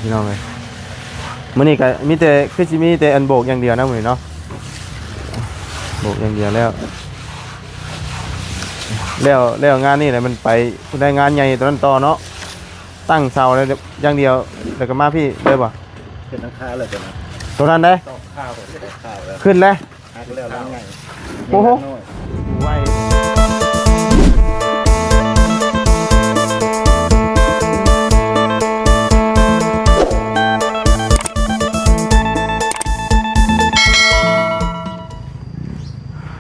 ພີ່ນ້ອງເອີຍ ມື້ນີ້ກໍມີແຕ່ ຄືຊິມີແຕ່ອັນໂບກຢ່າງດຽວນະມື້ນີ້ເນາະ ໂບກຢ່າງດຽວແລ້ວ ແລ້ວ ແລ້ວງານນີ້ແຫຼະ ມັນໄປໄດ້ງານໃຫຍ່ໂຕນັ້ນຕໍ່ເນາະ ຕັ້ງເສົາແລ້ວຢ່າງດຽວ ແລ້ວກໍມາພີ້ເລີຍບໍ່? ຂຶ້ນຫຼັງຄາແລ້ວໂຕນັ້ນ ໂຕນັ້ນເດ້ ຕອກຄາວ ຕອກຄາວແລ້ວ ຂຶ້ນແລ້ວ ຫັກແລ້ວຫຼັງໃຫຍ່ ໂອ້ໂຫ ໄວ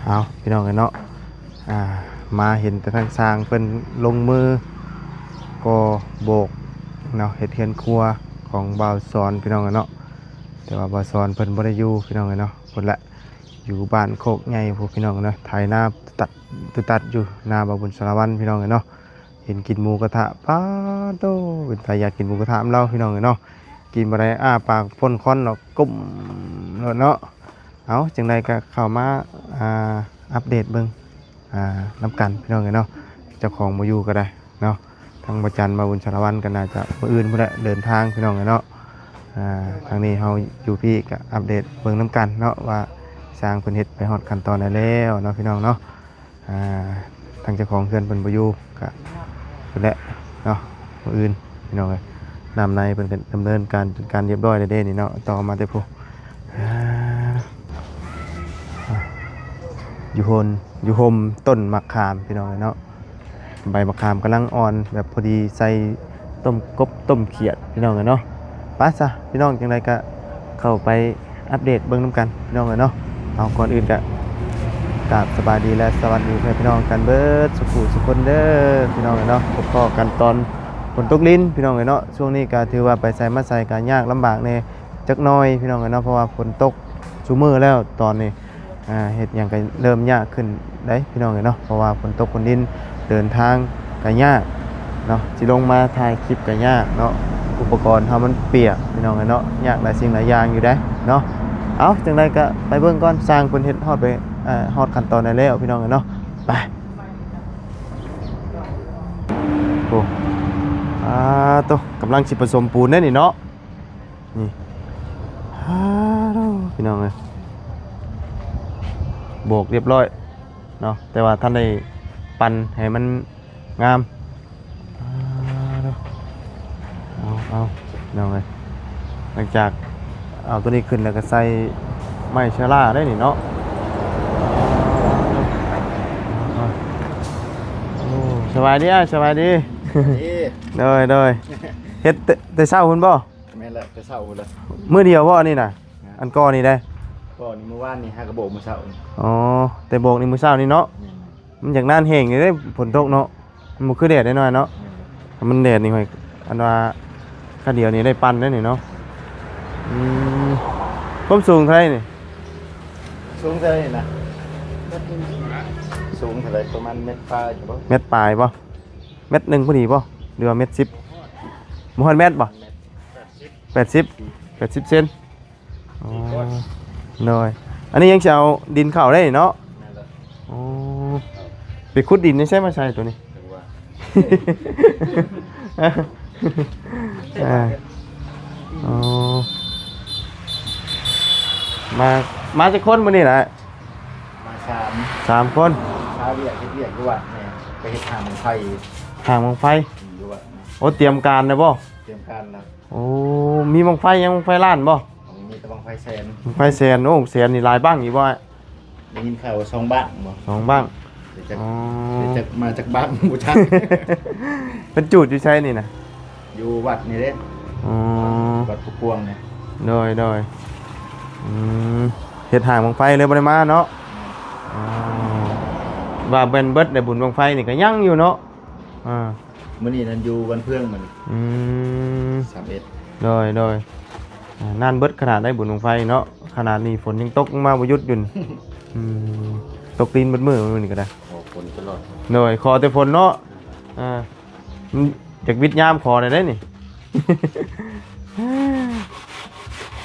ເອົາ ພີ່ນ້ອງເອີຍເນາະ ອ່າ ມາເຫັນແຕ່ທາງຊ່າງເພິ່ນລົງມືກໍ່ໂບກເນາະ ເຮັດເຮືອນຄົວຂອງບ່າວສອນ ພີ່ນ້ອງເອີຍເນາະ ແຕ່ວ່າບ່າວສອນເພິ່ນບໍ່ໄດ້ຢູ່ ພີ່ນ້ອງເອີຍເນາະ ພຸ້ນແຫຼະ ຢູ່ບ້ານໂຄກໃຫຍ່ພຸ້ນ ພີ່ນ້ອງເອີຍເນາະ ໄຖນາຕຸຕັດ ຕຸຕັດຢູ່ ນາບ່າວບຸນສາລະວັນ ພີ່ນ້ອງເອີຍເນາະ ເຫັນກິນໝູກະທະ ປາໂຕ ເປັນຕາຢາກກິນໝູກະທະນຳລາວ ພີ່ນ້ອງເອີຍເນາະ ກິນບໍ່ໄດ້ ອ້າປາກພົ່ນຄວັນເນາະ ກົ້ມໂລດເນາະ ເອົາ ຈັ່ງໃດກໍເຂົ້າມາ ອ່າ ອັບເດດເບິ່ງ ອ່າ ນຳກັນ ພີ່ນ້ອງເອີຍເນາະ ເຈົ້າຂອງບໍ່ຢູ່ກໍໄດ້ເນາະ ທາງບໍ່ຈັນ ບ່າວບຸນສາລະວັນກໍໜ້າຈະມື້ອື່ນພຸ້ນແຫຼະເດີນທາງ ພີ່ນ້ອງເອີຍເນາະ ອ່າ ທາງນີ້ເຮົາຢູ່ພີ້ກໍອັບເດດເບິ່ງນຳກັນເນາະ ວ່າຊ່າງເພິ່ນເຮັດໄປຮອດຂັ້ນຕອນໃດແລ້ວເນາະ ພີ່ນ້ອງເນາະ ອ່າ ທາງເຈົ້າຂອງເຮືອນເພິ່ນບໍ່ຢູ່ ກະພຸ້ນແຫຼະເນາະ ມື້ອື່ນ ພີ່ນ້ອງເອີຍ ນ້ຳໃນເພິ່ນກະດຳເນີນການຈັດການຮຽບຮ້ອຍແລ້ວເດ້ນີ້ເນາະ ຕໍ່ມາແຕ່ພຸ້ນ ອ່າ ຢູ່ໂຮນ ຢູ່ຮົ່ມຕົ້ນໝາກຂາມ ພີ່ນ້ອງເອີຍເນາະ ໃບໝາກຂາມກຳລັງອ່ອນ ແບບພໍດີໃສ່ຕົ້ມກົບຕົ້ມຂຽດ ພີ່ນ້ອງເອີຍເນາະ ໄປຊະ ພີ່ນ້ອງ ຈັ່ງໃດກະເຂົ້າໄປອັບເດດເບິ່ງນຳກັນ ພີ່ນ້ອງເອີຍເນາະ ເອົາ ກ່ອນອື່ນກະກາບສະບາຍດີ ແລະ ສະຫວັດດີພໍ່ແມ່ພີ່ນ້ອງກັນເບິດສຸຂູສຸຄົນເດີ ພີ່ນ້ອງເອີຍເນາະ ພົບພໍ້ກັນຕອນຝົນຕົກລິນ ພີ່ນ້ອງເອີຍເນາະ ຊ່ວງນີ້ກະຖືວ່າໄປໃສມາໃສກະຍາກລຳບາກແດ່ຈັກໜ້ອຍ ພີ່ນ້ອງເອີຍເນາະ ເພາະວ່າຝົນຕົກຊຸມື້ແລ້ວຕອນນີ້ ອ່າ ເຮັດຫຍັງກໍເລີ່ມຍາກຂຶ້ນໄດ໋ ພີ່ນ້ອງເອີຍເນາະ ເພາະວ່າຝົນຕົກຝົນດິນ ເດີນທາງກໍຍາກເນາະ ຊິລົງມາຖ່າຍຄລິບກໍຍາກເນາະ ອຸປະກອນເຮົາມັນປຽກ ພີ່ນ້ອງເອີຍເນາະ ຍາກຫຼາຍສິ່ງຫຼາຍຢ່າງຢູ່ໄດ໋ເນາະ ເອົາ ຈັ່ງໃດກໍໄປເບິ່ງກ່ອນ ຊ່າງເພິ່ນເຮັດຮອດໄປ ເອີ ຮອດຂັ້ນຕອນໃດແລ້ວ ພີ່ນ້ອງເອີຍເນາະ ໄປ ໂອ້ ອ່າ ໂຕ ກຳລັງຊິປະສົມປູນເດ້ນີ້ເນາະ. ນີ້ ຮາໂດ ພີ່ນ້ອງເອີຍ ໂບກຮຽບຮ້ອຍເນາະ ແຕ່ວ່າທັນໄດ້ປັ່ນໃຫ້ມັນງາມ ຮາໂດ ເອົາ ເອົາ ພີ່ນ້ອງເອີຍ ຫຼັງຈາກເອົາຕົວນີ້ຂຶ້ນແລ້ວກໍໃສ່ໄມ້ເຊື້ອລາໄດ້ນີ້ເນາະ ໂອ້ ສະບາຍດີອ້າຍ ສະບາຍດີ ດີ ໂດຍ ໂດຍ ເຮັດແຕ່ ແຕ່ເຊົ້າພຸ້ນບໍ່? ແມ່ນແຫຼະ ແຕ່ເຊົ້າພຸ້ນແຫຼະ ມື້ດຽວບໍ່ອັນນີ້ນະ? ນະ ອັນກໍນີ້ໄດ໋ ກໍນີ້ມື້ວານນີ້ຫາກະໂບກມື້ເຊົ້ານີ້ ອໍ ແຕ່ໂບກນີ້ມື້ເຊົ້ານີ້ເນາະ ແມ່ນ ມັນຢາກນານແຮງຢູ່ເດ້ ຝົນຕົກເນາະ ມັນບໍ່ຄືແດດແນ່ນອນເນາະ ແມ່ນ ຖ້າມັນແດດນີ້ຂ້ອຍ ອັນວ່າຄັນດຽວນີ້ໄດ້ປັ່ນແລ້ວນີ້ເນາະ ອືມ ຄວາມສູງເທົ່າໃດນີ້? ສູງເທົ່າໃດນີ້ນະ? ສູງເທົ່າໃດ? ປະມານແມັດປາຍຢູ່ບໍ່? ແມັດປາຍບໍ່? ແມັດໜຶ່ງພໍດີບໍ່? ຫຼືວ່າແມັດສິບ? ບໍ່ຮອດແມັດບໍ່? ແປດສິບ ແປດສິບເຊັນ ອໍ ໂດຍ ອັນນີ້ຍັງຊິເອົາດິນເຂົ້າໄດ້ເນາະ ອໍ ໄປຂຸດດິນໃນໃສມາໃສ່ຕົວນີ້ ອ່າ ອໍ ມາ ມາຈັກຄົນມື້ນີ້ນະ? ມາສາມ ສາມຄົນ ຫາວຽກ ເຮັດວຽກຢູ່ວັດແດ່ ໄປເຮັດຫ້າງບັ້ງໄຟ ຫ້າງບັ້ງໄຟ ຢູ່ວັດ ໂອ້ ຕຽມການແລ້ວບໍ່? ຕຽມການແລ້ວ ໂອ້ ມີບັ້ງໄຟຫຍັງ ບັ້ງໄຟລ້ານບໍ່? ມີແຕ່ບັ້ງໄຟແສນ ບັ້ງໄຟແສນ ໂອ້ ແສນນີ້ຫຼາຍບັ້ງຢູ່ບໍ່ອ້າຍ? ໄດ້ຍິນຂ່າວວ່າສອງບັ້ງບໍ່? ສອງບັ້ງ ແຕ່ຈັກ ອໍ ແຕ່ຈັກມາຈັກບັ້ງບໍ່ຈັກ ເພິ່ນຈູດຢູ່ໃສນີ້ນະ? ຢູ່ວັດນີ້ເດ້ ອໍ ວັດພູກວາງນີ້ ໂດຍ ໂດຍ ອືມ ເຮັດຫ້າງບັ້ງໄຟເລີຍບໍ່ໄດ້ມາເນາະ ແມ່ນ ອໍ ວ່າແມ່ນເບິດແລ້ວ ບຸນບັ້ງໄຟນີ້ກໍຍັງຢູ່ເນາະ ອ່າ ມື້ນີ້ນັ້ນຢູ່ວັນເພິ່ງມື້ນີ້ ອືມ ສາມເອັດ ໂດຍ ໂດຍ ອ່າ ນານເບິດຂະໜາດໃດບຸນບັ້ງໄຟເນາະ ຂະໜາດນີ້ຝົນຍັງຕົກລົງມາບໍ່ຢຸດຢູ່ ອືມ ຕົກດິນເບິດມື້ມື້ນີ້ກໍໄດ້ ຂໍຝົນຕະຫຼອດ ໂດຍ ຂໍແຕ່ຝົນເນາະ ອ່າ ຢາກວິດຍາມຂໍໄດ້ເດ້ນີ້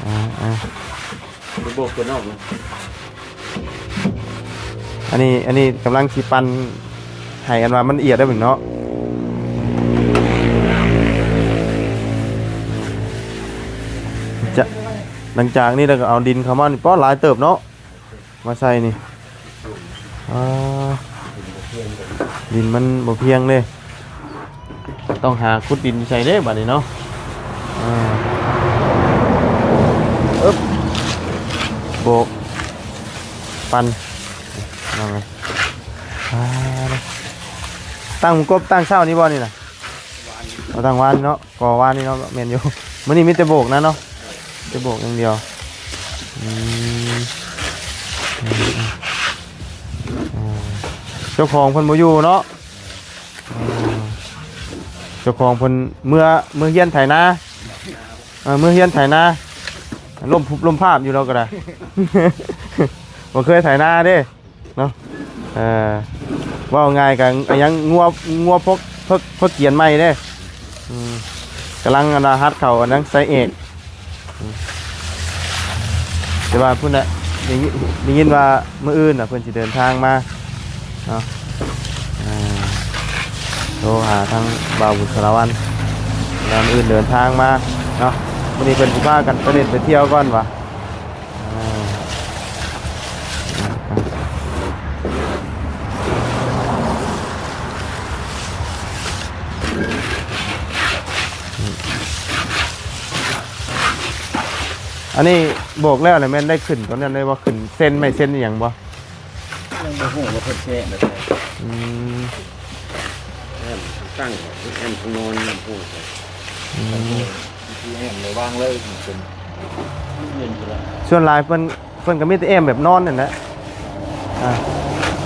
ອ່າ ອ່າ ໄປໂບກຕົວນອກນະ ອັນນີ້ ອັນນີ້ກຳລັງຊິປັ່ນໃຫ້ ອັນວ່າມັນອຽດໄດ້ເບິ່ງເນາະ ຫຼັງຈາກນີ້ແລ້ວກໍເອົາດິນເຂົ້າມານີ້ ປ້າ ຫຼາຍເຕີບເນາະ ມາໃສ່ນີ້. ອ່າ ດິນມັນບໍ່ພຽງເດ້ ຕ້ອງຫາຂຸດດິນໃສ່ເດ້ບາດນີ້ເນາະ. ອ່າ ເອີບ ໂບກ ປັ່ນ ນ້ອງເອີຍ. ອ່າ ຕັ້ງກົບຕັ້ງເຊົ້ານີ້ບໍ່ນີ້ນະ? ເອົາຕັ້ງວານເນາະ ກໍວານນີ້ເນາະ ແມ່ນຢູ່. ມື້ນີ້ມີແຕ່ໂບກນະເນາະ ແຕ່ໂບກຢ່າງດຽວ. ອືມ ເຈົ້າຂອງເພິ່ນບໍ່ຢູ່ເນາະ. ເຈົ້າຂອງເພິ່ນເມືອ ເມືອຮຽນໄຖນາ ເອີ ເມືອຮຽນໄຖນາ ລົ້ມພຸບລົ້ມພາບຢູ່ລາວກໍໄດ້ ບໍ່ເຄີຍໄຖນາເດ້. ເນາະ ເອີ ເວົ້າງ່າຍກໍອັນຫຍັງ ງົວ ງົວເພິກ ເພິກ ເພິກກຽນໃໝ່ເດ້. ອືມ ກຳລັງອັນວ່າຫັດເຂົ້າອັນຫຍັງ ໄຊເອກ. ອືມ ແຕ່ວ່າພຸ້ນແຫຼະ ໄດ້ຍິນ ໄດ້ຍິນວ່າມື້ອື່ນນະເພິ່ນຊິເດີນທາງມາເນາະ. ອ່າ ໂທຫາທາງບ່າວບຸນສາລະວັນ ວ່າມື້ອື່ນເດີນທາງມາເນາະ. ມື້ນີ້ເພິ່ນຊິພາກັນໄປຫຼິ້ນໄປທ່ຽວກ່ອນວ່າ. ອັນນີ້ໂບກແລ້ວນີ້ແມ່ນໄດ້ຂຶ້ນຕົວນັ້ນເລີຍບໍ່? ຂຶ້ນເຊັນໄມ້ເຊັນອີ່ຫຍັງບໍ່? ຍັງບໍ່ຮູ້ວ່າເພິ່ນຊິແອມແບບໃດ. ອືມ ແອມຕັ້ງ ແອມຂ້າງນອນ ຍັງບໍ່ຮູ້. ອືມ ຊິແອມໄວ້ວາງເລີຍ ເປັນເຮືອນພຸ້ນລະ. ສ່ວນຫຼາຍເພິ່ນ ເພິ່ນກໍມີແຕ່ແອມແບບນອນນັ້ນແຫຼະ. ອ່າ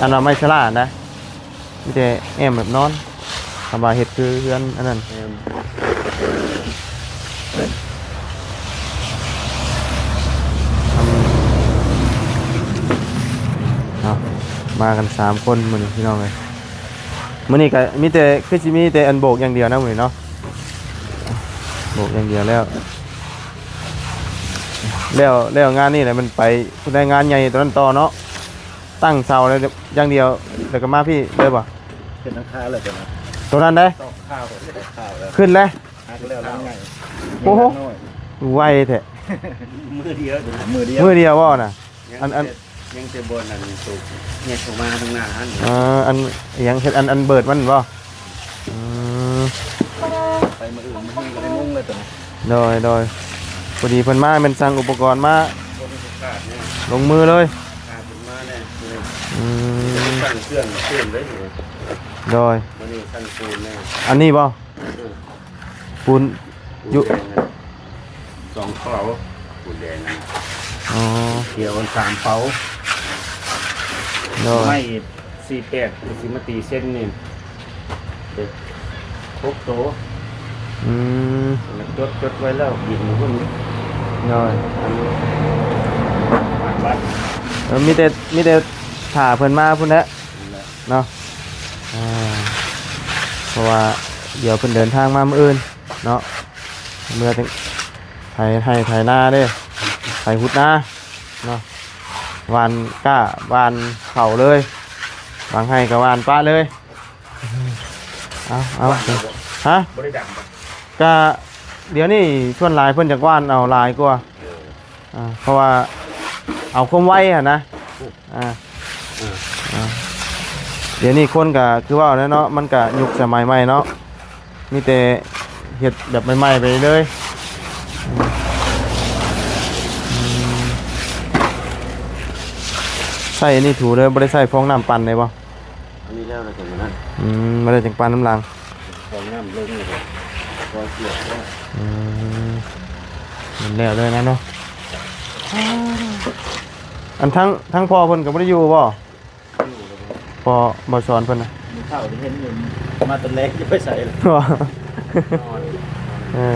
ອັນວ່າໄມ້ສະຫຼານນະ ມີແຕ່ແອມແບບນອນ. ຄຳວ່າເຮັດຄືເຮືອນອັນນັ້ນ ແອມ ເນາະ. ມາກັນສາມຄົນມື້ນີ້ພີ່ນ້ອງເອີຍ. ມື້ນີ້ກໍມີແຕ່ ຄືຊິມີແຕ່ອັນໂບກຢ່າງດຽວນະມື້ນີ້ເນາະ ໂບກຢ່າງດຽວແລ້ວ. ແລ້ວ ແລ້ວງານນີ້ແຫຼະ ມັນໄປພຸ້ນໄດ້ ງານໃຫຍ່ຕົວນັ້ນຕໍ່ເນາະ. ຕັ້ງເສົາແລ້ວຢ່າງດຽວ ແລ້ວກໍມາພີ້ເລີຍບໍ່? ຂຶ້ນຫຼັງຄາແລ້ວຕົວນັ້ນ ຕົວນັ້ນເດ້ ຕອກຂ່າວ ຕອກຂ່າວແລ້ວ ຂຶ້ນແລ້ວ ຫັກແລ້ວຫຼັງໃຫຍ່ ໂອ້ໂຫ ໄວແທ້ ມື້ດຽວ ມື້ດຽວ ມື້ດຽວບໍ່ນະ? ອັນ ອັນ ຍັງແຕ່ ຍັງແຕ່ບ່ອນອັນໂຕແຍກເຂົ້າມາທາງໜ້າຫັ້ນ. ເອີ ອັນຫຍັງ ເຮັດອັນ ອັນເບີດມັນບໍ່? ອືມ ໄປມື້ອື່ນ ມື້ນີ້ກໍໄດ້ມຸງແລ້ວຕົວນີ້. ໂດຍ ໂດຍ ພໍດີເພິ່ນມາແມ່ນສັ່ງອຸປະກອນມາ ບໍ່ໄດ້ຂາດແນ່ ລົງມືເລີຍ ຂາດເພິ່ນມາແນ່. ອືມ ສັ່ງເຄື່ອງເພີ່ມໄດ້ຢູ່. ໂດຍ ມື້ນີ້ສັ່ງປູນແນ່ ອັນນີ້ບໍ່? ເອີ ປູນຢູ່ ປູນແດງນະ ສອງເປົາ ປູນແດງນະ. ອໍ ຂຽວສາມເປົາ ໂດຍ ໄມ້ສີ່ແປດ ຊິມາຕີເສັ້ນນີ້ ເດັກຫົກໂຕ. ອືມ ຈົດ ຈົດໄວ້ແລ້ວ ບິນພຸ້ນ. ໂດຍ ອັນບັດ ເອີ ມີແຕ່ ມີແຕ່ຖ້າເພິ່ນມາພຸ້ນແຫຼະ ນັ້ນແຫຼະ ເນາະ. ອ່າ ເພາະວ່າດຽວເພິ່ນເດີນທາງມາມື້ອື່ນເນາະ ເມືອໄຖໄຮ່ໄຖນາເດ້ ໄຖຫຸດນາເນາະ ຫວ່ານກ້າ ຫວ່ານເຂົ້າເລີຍ ບາງໄຮ່ກໍຫວ່ານປະເລີຍ. ເອົາ ເອົາ ຮະ ບໍ່ໄດ້ດຳບໍ່? ກະດຽວນີ້ສ່ວນຫຼາຍເພິ່ນຈະຫວ່ານເອົາຫຼາຍກວ່າ ເອີ ອ່າ ເພາະວ່າເອົາຄວາມໄວຫັ້ນນະ. ອ່າ ເອີ ອ່າ ດຽວນີ້ຄົນກະຄືເວົ້າແຫຼະເນາະ ມັນກະຍຸກສະໄໝໃໝ່ເນາະ ມີແຕ່ເຮັດແບບໃໝ່ໆໄປເລີຍ. ອືມ ໃຊ້ອັນນີ້ຖູເລີຍ ບໍ່ໄດ້ໃຊ້ຟອງນ້ຳປັ່ນໄດ້ບໍ່? ອັນນີ້ແລ້ວແລ້ວຈັ່ງນັ້ນ ອືມ ມາແລ້ວຈັ່ງປັ່ນນຳຫຼັງ ຟອງນ້ຳເລີຍ ພໍສຽບແລ້ວ ອືມ ມັນແລ້ວເລີຍນະເນາະ. ອັນທັງ ທັງພໍ່ເພິ່ນກໍບໍ່ໄດ້ຢູ່ບໍ່? ພໍ່ບໍ່ສອນເພິ່ນນະ ເຊົ້າໄດ້ເຫັນຢູ່ ມາແຕ່ແລງຈະໄປໃສລະ ບໍ່ ນອນ ເອີ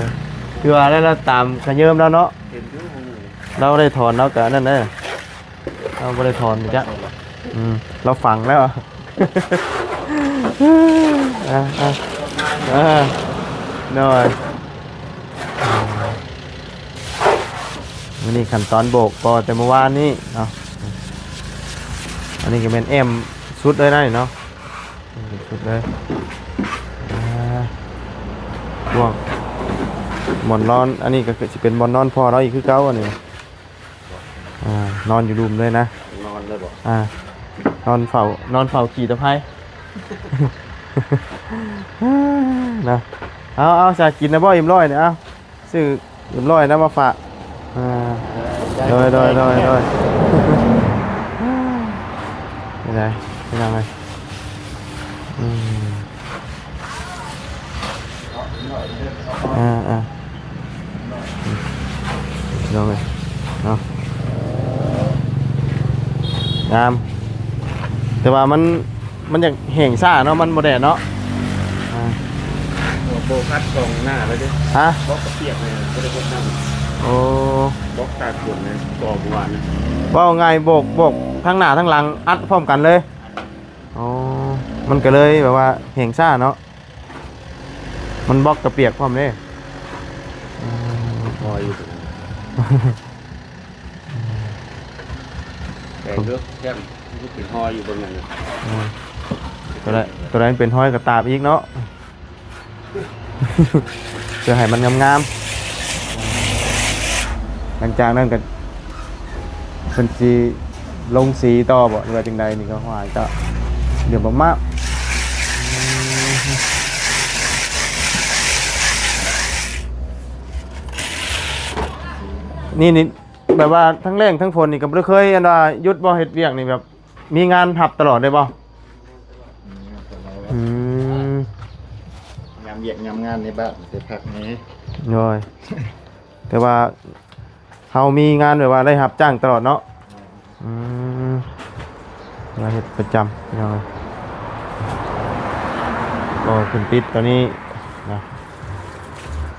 ຄືວ່າແລ້ວ ລາວຕາມຂະເຍີມລາວເນາະ ເຫັນຢູ່ ລາວໄດ້ຖອນ ລາວກະນັ້ນເດີ ລາວບໍ່ໄດ້ຖອນຈັກ ອືມ ລາວຝັງແລ້ວ ອ່າ ອ່າ ເອີ ໂດຍ. ມື້ນີ້ຂັ້ນຕອນໂບກກໍແຕ່ມື້ວານນີ້ເນາະ ອັນນີ້ກໍແມ່ນແອ້ມສຸດເລີຍນະເນາະ ສຸດເລີຍ ອ່າ ພວກບ່ອນນອນ ອັນນີ້ກໍຄືຊິເປັນບ່ອນນອນພໍ່ລາວອີກຄືເກົ່າ ອັນນີ້ ອ່າ ນອນຢູ່ລຸ່ມເລີຍນະ. ນອນເລີຍບໍ່? ອ່າ ນອນເຝົ້າ ນອນເຝົ້າຂີ້ຕະໄພ ນະ. ເອົາ ເອົາ ສາກິນນະບໍ່ ເອັມຮ້ອຍນີ້ ເອົາ ຊື້ເອັມຮ້ອຍນະມາຝາກ. ອ່າ ໂດຍ ໂດຍ ໂດຍ ໂດຍ. ໄດ້ ໄດ້ ໄດ້ ອືມ ອ່າ ອ່າ ພີ່ນ້ອງເອີຍເນາະ ງາມ ແຕ່ວ່າມັນ ມັນຢາກແຫ້ງຊ້າເນາະ ມັນບໍ່ແດດເນາະ. ອ່າ ໂອ້ ໂບຄັດສອງໜ້າແລ້ວເດ້. ຮະ? ບລັອກກະປຽກເລີຍ ບໍ່ໄດ້ບົກນ້ຳ. ໂອ້ ບລັອກຕາກຝົນເລີຍ ກໍເມື່ອວານນີ້. ເວົ້າງ່າຍ ໂບກ ໂບກທັງໜ້າທັງຫຼັງ ອັດພ້ອມກັນເລີຍ. ອໍ ມັນກໍເລີຍແບບວ່າແຫ້ງຊ້າເນາະ ມັນບລັອກກະປຽກພ້ອມເດ້. ອືມ ຮອຍຢູ່ ແປງເດີ ແຄມ ມັນເປັນຮອຍຢູ່ເບິ່ງນັ້ນນະ. ອືມ ຕົວໃດ ຕົວໃດມັນເປັນຮອຍກໍຕາບອີກເນາະ. ເພື່ອໃຫ້ມັນງາມໆ ຫຼັງຈາກນັ້ນກໍເພິ່ນຊິລົງສີຕໍ່ບໍ່ ຫຼືວ່າຈັ່ງໃດນີ້ ກໍຫວາຍກໍເດືອບມາກໆ. ນີ້ ນີ້ແບບວ່າທັງແລ້ງທັງຝົນນີ້ກໍບໍ່ໄດ້ເຄີຍ ອັນວ່າຢຸດບໍ່ ເຮັດວຽກນີ້ ແບບມີງານຮັບຕະຫຼອດເລີຍບໍ່? ອືມ ຍາມວຽກຍາມງານໃນບ້ານໄປພັກແດ່. ໂດຍ ແຕ່ວ່າເຮົາມີງານແບບວ່າໄດ້ຮັບຈ້າງຕະຫຼອດເນາະ. ອືມ ລາຍຮັບປະຈຳ ພີ່ນ້ອງເອີຍ. ກໍຂຶ້ນຕິດຕອນນີ້ນະ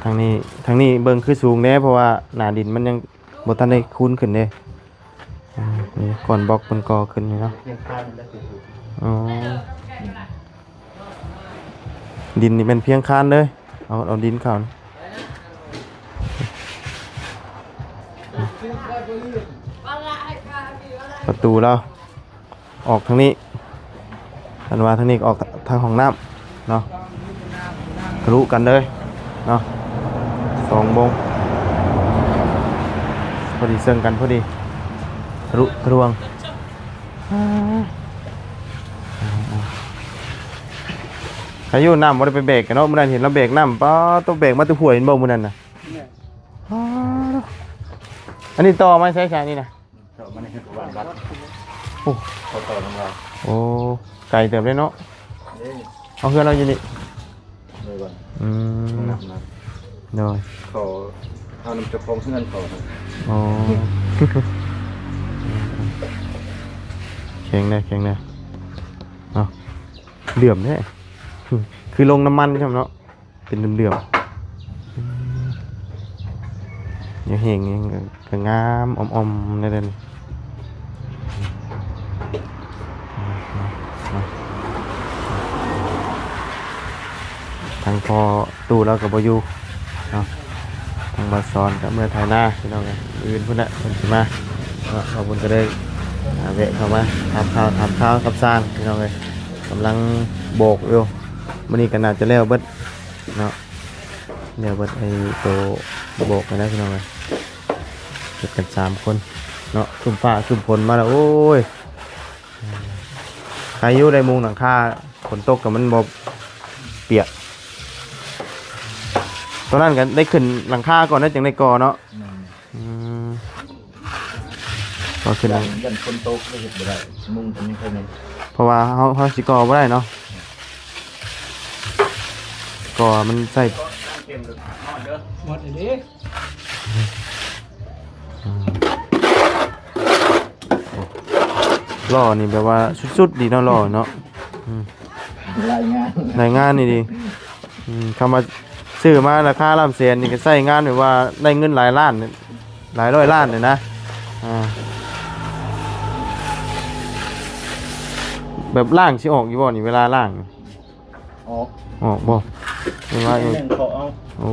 ທາງນີ້ ທາງນີ້ເບິ່ງຄືສູງແດ່ ເພາະວ່າໜ້າດິນມັນຍັງບໍ່ທັນໄດ້ຄູນຂຶ້ນເດ້. ອືມ ນີ້ກ້ອນບລັອກເພິ່ນກໍ່ຂຶ້ນນີ້ເນາະ. ອໍ ດິນນີ້ແມ່ນພຽງຄານເລີຍ ເອົາ ເອົາດິນເຂົ້າ. ປະຕູລາວອອກທາງນີ້ ຄັນວ່າທາງນີ້ອອກທາງຫ້ອງນ້ຳເນາະ ທະລຸກັນເລີຍເນາະ ສອງໂມງ ພໍດີເຊິ່ງກັນ ພໍດີ ທະລຸທະລວງ. ໃຄຢູ່ນ້ຳບໍ່ໄດ້ໄປແບກກັນເນາະ ມື້ນັ້ນເຫັນລາວແບກນ້ຳ ປາດໂຕ ແບກມາແຕ່ຫ້ວຍ ເຫັນບໍ່ມື້ນັ້ນນະ. ປາດໂຕ ອັນນີ້ຕໍ່ມາໃສຊະນີ້ນະ? ເຂົ້າມາໃນເຮືອນປະຫວັດວັດ ໂອ້ ເຂົ້າຕໍ່ນຳລາວ. ໂອ້ ໄກເຕີບເດ້ເນາະ. ເດ້ ເອົາ ເຮືອນລາວຢູ່ນີ້. ໂດຍ ອືມ ນຳນະ ໂດຍ ຂໍເອົານຳເຈົ້າຂອງເຮືອນເຂົານະ. ອໍ ແຂງແດ່ ແຂງແດ່ເນາະ. ເຫຼື້ອມແທ້ ຄືລົງນ້ຳມັນຊ້ຳເນາະ. ເປັນເຫຼື້ອມໆ ອືມ ຢ່າແຫ້ງຫຍັງກໍງາມ ອ່ອມໆ ແນວນັ້ນ. ທາງພໍ່ຕູ້ລາວກໍບໍ່ຢູ່ເນາະ ທາງບ່າວສອນກໍເມືອໄຖນາ ພີ່ນ້ອງເອີຍ. ມື້ອື່ນພຸ້ນແຫຼະເພິ່ນຊິມາເນາະ ບ່າວບຸນກໍເລີຍ ອ່າ ແວະເຂົ້າມາຖາມຂ່າວ ຖາມຂ່າວກັບຊ່າງ ພີ່ນ້ອງເອີຍ. ກຳລັງໂບກຢູ່ ມື້ນີ້ກໍໜ້າຈະແລ້ວເບິດເນາະ. ແລ້ວເບິດໄອ້ໂຕບອກກັນນະ ພີ່ນ້ອງເອີຍ. ເຮັດກັນສາມຄົນເນາະ ຄຶ້ມຟ້າຄຶ້ມຝົນມາແລ້ວ. ໂອ້ຍ ໃຄຢູ່ໄດ້ມຸງຫຼັງຄາ ຝົນຕົກກໍມັນບໍ່ປຽກ. ຕອນນັ້ນກໍໄດ້ຂຶ້ນຫຼັງຄາກ່ອນ ແລ້ວຈຶ່ງໄດ້ກໍ່ເນາະ. ແມ່ນ. ອືມ ກໍຂຶ້ນ ຢ້ານ ຢ້ານຝົນຕົກເຮັດບໍ່ໄດ້ ມຸງກໍຍັງຄ່ອຍແໜ້ນ ເພາະວ່າເຮົາ ເຮົາຊິກໍ່ບໍ່ໄດ້ເນາະ ກໍ່ມັນໃສ່ ໝົດເລີຍເດ້. ອືມ ໂອ້ ລໍ້ນີ້ແບບວ່າສຸດໆ ດີເນາະ ລໍ້ເນາະ. ອືມ ລາຍງານ ລາຍງານນີ້ດີ. ອືມ ຄຳວ່າຊື້ມາລາຄາລ້ານແສນນີ້ ກໍໃຊ້ງານແບບວ່າໄດ້ເງິນຫຼາຍລ້ານ ຫຼາຍຮ້ອຍລ້ານເລີຍນະ. ອ່າ ແບບລ້າງຊິອອກຢູ່ບໍ່ນີ້ ເວລາລ້າງ? ອອກ ອອກບໍ່? ເວລາ ໜຶ່ງເຄາະເອົາ. ໂອ້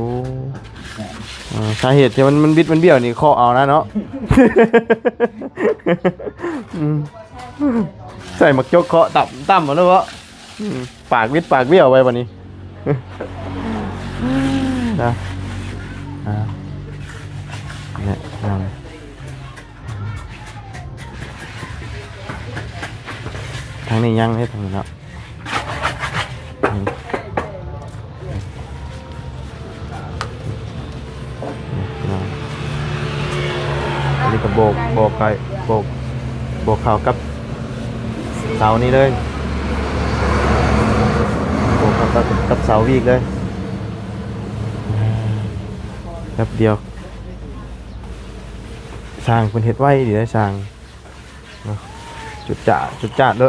ອ່າ ສາເຫດທີ່ມັນ ມັນບິດມັນບ້ຽວນີ້ ເຄາະເອົານະເນາະ. ອືມ ໃສ່ໝາກຈົກເຄາະຕ່ຳໆ ເອົາເລີຍເນາະ. ອືມ ປາກບິດປາກບ້ຽວໄວ້ບັດນີ້ ນະ. ອ່າ ນີ້ ພີ່ນ້ອງ ເ ຍັງເຮັດທາງນີ້ເນາະ. ອືມ ອັນນີ້ກໍໂບກ ໂບກໄປ ໂບກ ໂບກເຂົ້າກັບເສົານີ້ເລີຍ ໂບກເຂົ້າກັບ ກັບເສົາວີກເລີຍ. ແປັບດຽວ ຊ່າງເພິ່ນເຮັດໄວດີເດ້ ຊ່າງເນາະ ຈຸດຈາ ຈຸດຈາດເດີ.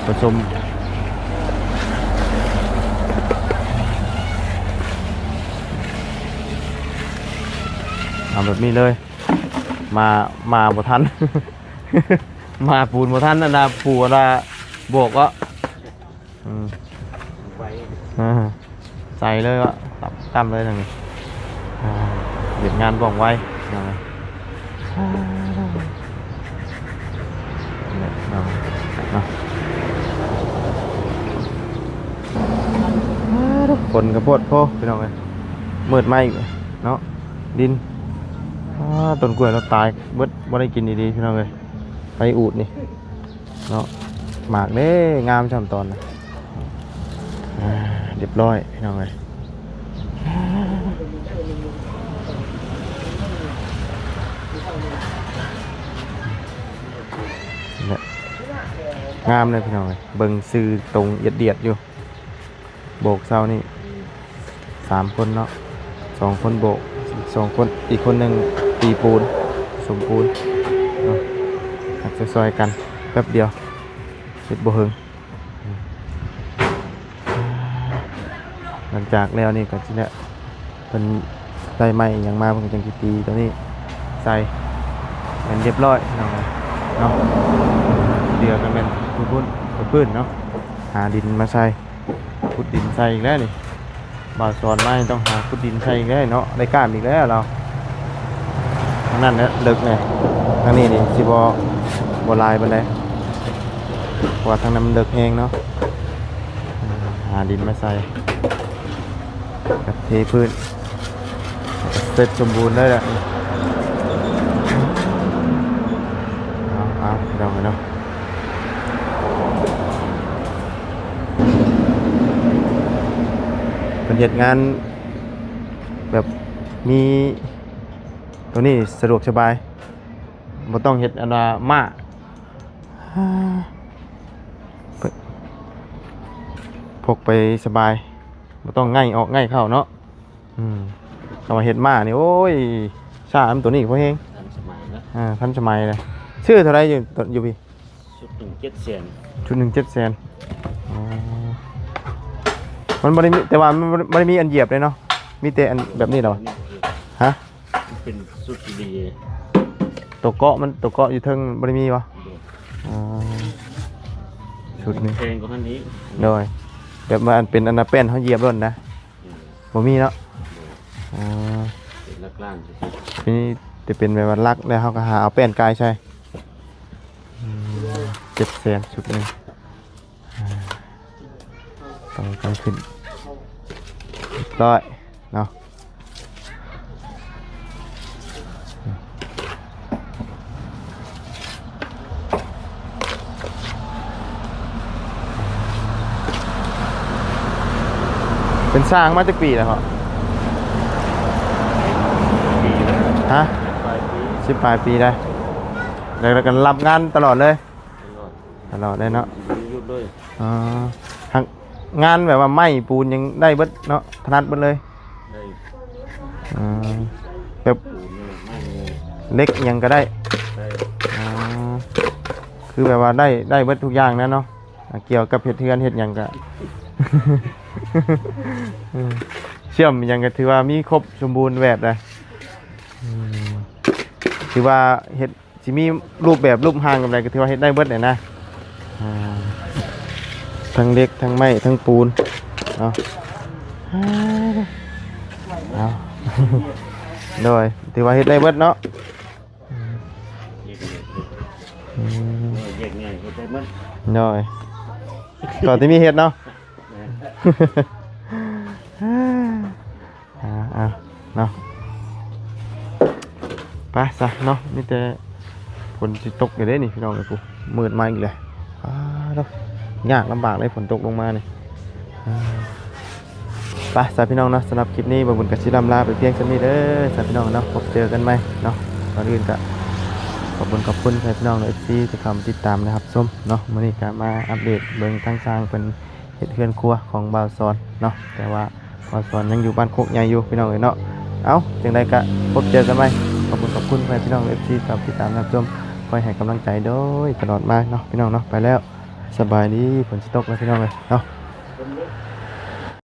ປະຊຸມ ເອົາແບບນີ້ເລີຍ ມາ ມາບໍ່ທັນ ມາປູນບໍ່ທັນ ອັນນ່າ ປູອັນນ່າ ບອກວ່າ ອືມ ໄວ ອ່າ ໃສ່ເລີຍວະ ຕຳ ຕຳເລີຍທາງນີ້ ອ່າ ວຽກງານວ່ອງໄວ ເນາະ ເນາະ ເນາະ ຝົນກະໂພດໂພ ພີ່ນ້ອງເອີຍ ມືດມາອີກເນາະ ດິນ ອ່າ ຕົ້ນກ້ວຍລາວຕາຍເບິດ ບໍ່ໄດ້ກິນດີໆ ພີ່ນ້ອງເອີຍ ໄຟອູດນີ້ ເນາະ ໝາກເດ້ງາມຊ່ຳຕອນນະ ອ່າ ຮຽບຮ້ອຍພີ່ນ້ອງເອີຍ ນີ້ແຫຼະ ງາມເລີຍພີ່ນ້ອງເອີຍ ເບິ່ງຊື່ຕົງອຽດໆຢູ່. ໂບກເຊົ້ານີ້ສາມຄົນເນາະ ສອງຄົນໂບກ ສອງຄົນ ອີກຄົນໜຶ່ງຕີປູນ ສົມປູນເນາະ ຮັກຊ່ອຍໆກັນແປັບດຽວ ເຮັດບໍ່ເຫິງ. ຫຼັງຈາກແລ້ວນີ້ກໍຊິແລ້ວ ເພິ່ນໄດ້ໄມ້ຫຍັງມາ ເພິ່ນກໍຈັ່ງຊິຕີຕົວນີ້ໃສ່ ແມ່ນຮຽບຮ້ອຍເນາະ ເນາະ ເຫຼືອກໍແມ່ນພື້ນ ພື້ນເນາະ ຫາດິນມາໃສ່ ຂຸດດິນໃສ່ອີກແລ້ວນີ້ ບ່າວສອນມານີ້ຕ້ອງຫາຂຸດດິນໃສ່ອີກແລ້ວເນາະ ໄດ້ກ້າມອີກແລ້ວລາວ. ທາງນັ້ນແຫຼະເລິກແນ່ ທາງນີ້ນີ້ຊິບໍ່ ບໍ່ຫຼາຍປານໃດ ເພາະວ່າທາງນັ້ນມັນເລິກແຮງເນາະ. ຫາດິນມາໃສ່ ແລ້ວເທພື້ນ ເສັດສົມບູນເລີຍແຫຼະ. ເອົາ ເອົາ ພີ່ນ້ອງເອີຍເນາະ ເພິ່ນເຮັດງານແບບມີຕົວນີ້ສະດວກສະບາຍ ບໍ່ຕ້ອງເຮັດອັນວ່າມ້າ ພ- ພົກໄປສະບາຍ ບໍ່ຕ້ອງໄຫງ່ອອກໄຫງ່ເຂົ້າເນາະ. ອືມ ຄຳວ່າເຮັດມ້ານີ້ ໂອ້ຍ ຊ້ານຳຕົວນີ້ພໍແຮງ ທັນສະໄໝນະ ອ່າ ທັນສະໄໝເລີຍ. ຊື້ເທົ່າໃດຢູ່ ຢູ່ພີ້? ຊຸດໜຶ່ງເຈັດແສນ ຊຸດໜຶ່ງເຈັດແສນ. ອໍ ມັນບໍ່ໄດ້ມີ ແຕ່ວ່າມັນບໍ່ໄດ້ມີອັນຢຽບເດ້ເນາະ ມີແຕ່ອັນແບບນີ້ແຫຼະຫວາ? ຮະ? ມັນເປັນຊຸດດີ ຕົວເກາະມັນ ຕົວເກາະຢູ່ເທິງບໍ່ໄດ້ມີຫວາ? ອໍ ຊຸດນີ້ແພງກວ່າຫັ້ນອີກ. ໂດຍ ແບບວ່າອັນເປັນອັນນະ ແປ້ນເຮົາຢຽບໂລດນະ. ອືມ ບໍ່ມີເນາະ. ໂດຍ ອໍ ເປັນຫຼັກລ້ານຊື່ໆ ມີແຕ່ເປັນແບບວ່າຫຼັກ ແລ້ວເຮົາກໍຫາເອົາແປ້ນກາຍໃສ່. ອືມ ເຈັດແສນຊຸດໜຶ່ງ. ອ່າ ຕໍ່ກັນຂຶ້ນ ຮຽບຮ້ອຍເນາະ. ເປັນຊ່າງມາຈັກປີແລ້ວເນາະ? ຮະ? ສິບປາຍປີ ສິບປາຍປີໄດ້ ແລ້ວກໍຮັບງານຕະຫຼອດເລີຍ? ຕະຫຼອດ ຕະຫຼອດເລີຍເນາະ ບໍ່ໄດ້ຢຸດເລີຍ. ອໍ ທາງງານແບບວ່າໄມ້ປູນຫຍັງໄດ້ເບິດເນາະ ຖະໜັດເບິດເລີຍ? ໄດ້. ອໍ ແບບ ປູນນີ້ ໄມ້ນີ້ ເຫຼັກຫຍັງກໍໄດ້? ໄດ້. ອໍ ຄືແບບວ່າໄດ້ ໄດ້ເບິດທຸກຢ່າງນະເນາະ ອ່າ ກ່ຽວກັບເຮັດເຮືອນເຮັດຫຍັງກໍ ເຊື່ອມຫຍັງກໍຖືວ່າມີຄົບສົມບູນແບບໃດ. ອືມ ຖືວ່າເຮັດ ຊິມີຮູບແບບຮູບຮ່າງແບບໃດກໍຖືວ່າເຮັດໄດ້ເບິດແຫຼະນະ ອ່າ ທັງເຫຼັກ ທັງໄມ້ ທັງປູນເນາະ. ເອົາ ໂດຍ ຖືວ່າເຮັດໄດ້ເບິດເນາະ. ອືມ ວຽກງ່າຍເຮັດໄດ້ເບິດ. ໂດຍ ກໍທີ່ມີເຮັດເນາະ. ແມ່ນ. ອ່າ ເອົາເນາະ ໄປຊະເນາະ ມີແຕ່ຝົນຊິຕົກຢູ່ເດ້ນີ້ພີ່ນ້ອງເອີຍ ຜູ້ມືດມາອີກແລ້ວ. ອ້າໂທ້ ຍາກລຳບາກເດ້ຝົນຕົກລົງມານີ້. ໄປຊະພີ່ນ້ອງເນາະ ສຳລັບຄລິບນີ້ບ່າວບຸນກໍຊິລ່ຳລາໄປພຽງສ່ຳນີ້ເດີຊະພີ່ນ້ອງເນາະ ພົບເຈີກັນໃໝ່ເນາະ. ກ່ອນອື່ນກໍຂອບຄຸນຂອບຄຸນໃຫ້ພີ່ນ້ອງເອັຟຊີທີ່ເຂົ້າມາຕິດຕາມ ແລະ ຮັບຊົມເນາະ. ມື້ນີ້ກໍມາອັບເດດເບິ່ງທາງຊ່າງເພິ່ນເຮັດເຮືອນຄົວຂອງບ່າວສອນເນາະ ແຕ່ວ່າບ່າວສອນຍັງຢູ່ບ້ານໂຄກໃຫຍ່ຢູ່ພີ່ນ້ອງເອີຍເນາະ. ເອົ້າ ຈັ່ງໃດກໍພົບເຈີກັນໃໝ່ ຂອບຄຸນຂອບຄຸນໃຫ້ພີ່ນ້ອງເອັຟຊີທີ່ເຂົ້າມາຕິດຕາມ ແລະ ຮັບຊົມ ຄອຍໃຫ້ກຳລັງໃຈໂດຍຕະຫຼອດມາເນາະ ພີ່ນ້ອງເນາະ. ໄປແລ້ວ ສະບາຍດີ. ຝົນຊິຕົກແລ້ວພີ່ນ້ອງເອີຍເນາະ.